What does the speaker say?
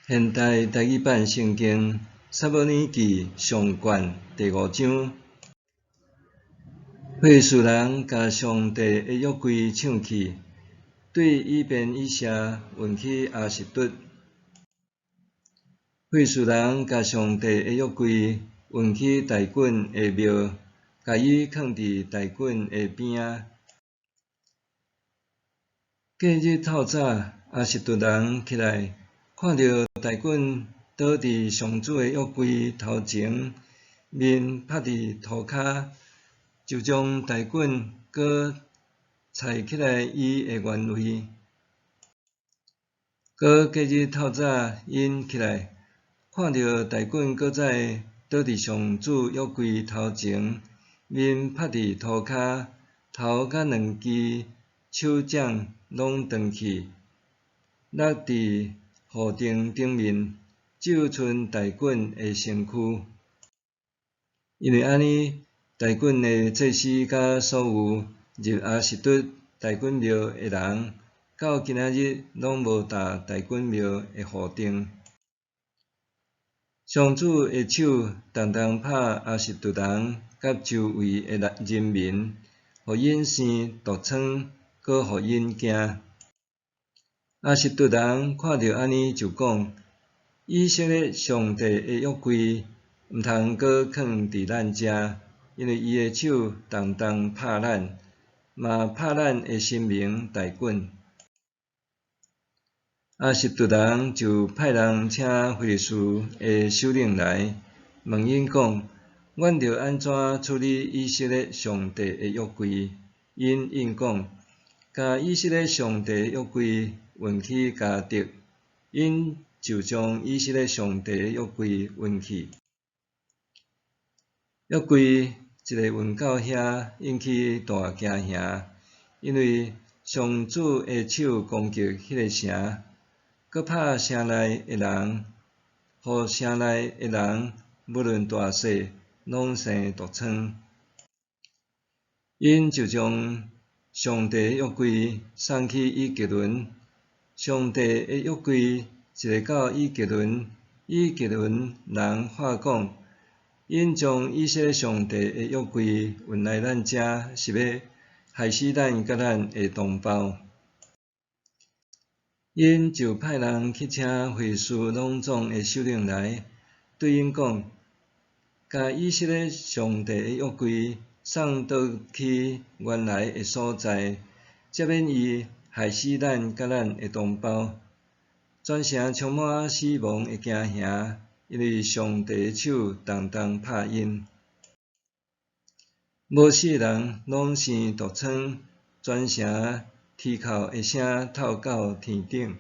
現代台語版聖經撒母耳記上卷第五章，非利士人共上帝的約櫃搶去，對以便以謝運去亞實突。非利士人共上帝的約櫃運去大袞的廟，共伊囥佇大袞的邊仔。隔日透早，亞實突人起來，看著大袞倒佇上主的約櫃頭前，面拍佇塗跤，就將大袞閣載起來伊的原位。閣隔日透早，𪜶起來，看著大袞閣再倒佇上主約櫃頭前，面拍佇塗跤，頭佮兩支手掌攏斷去，落佇護燈頂面，只賰大袞的身軀。因為按呢，大袞的祭司佮所有入亞實突大袞廟的人，到今仔日攏無踏大袞廟的護燈。上主的手重重拍亞實突人佮周圍的人民，予𪜶生毒瘡，閣予𪜶驚。亞實突人看著按呢，就講：以色列上帝的約櫃毋通閣囥佇咱遮，因為伊的手重重拍咱，嘛拍咱的神明大袞。亞實突人就派人請非利士的首領來，問𪜶講：阮著按怎處理以色列上帝的約櫃？𪜶應講：共以色列上帝的約櫃運去迦特。𪜶就將以色列上帝的約櫃運去。約櫃一下運到遐，引起大驚嚇，因為上主的手攻擊彼个城，閣拍城內的人，予城內的人無論大細，攏生毒瘡。𪜶就將上帝的約櫃送去以革倫。上帝的約櫃一下到以革倫，以革倫人話講：𪜶將以色列上帝的約櫃運來咱遮，是欲害死咱佮咱的同胞。𪜶就派人去請非利士攏總的首領來，對𪜶講：共以色列上帝的約櫃送倒去原來的所在，才免伊害死咱佮咱的同胞。全城充滿死亡的驚嚇，因為上帝的手重重拍𪜶。無死人攏生毒瘡，全城啼哭的聲透到天頂。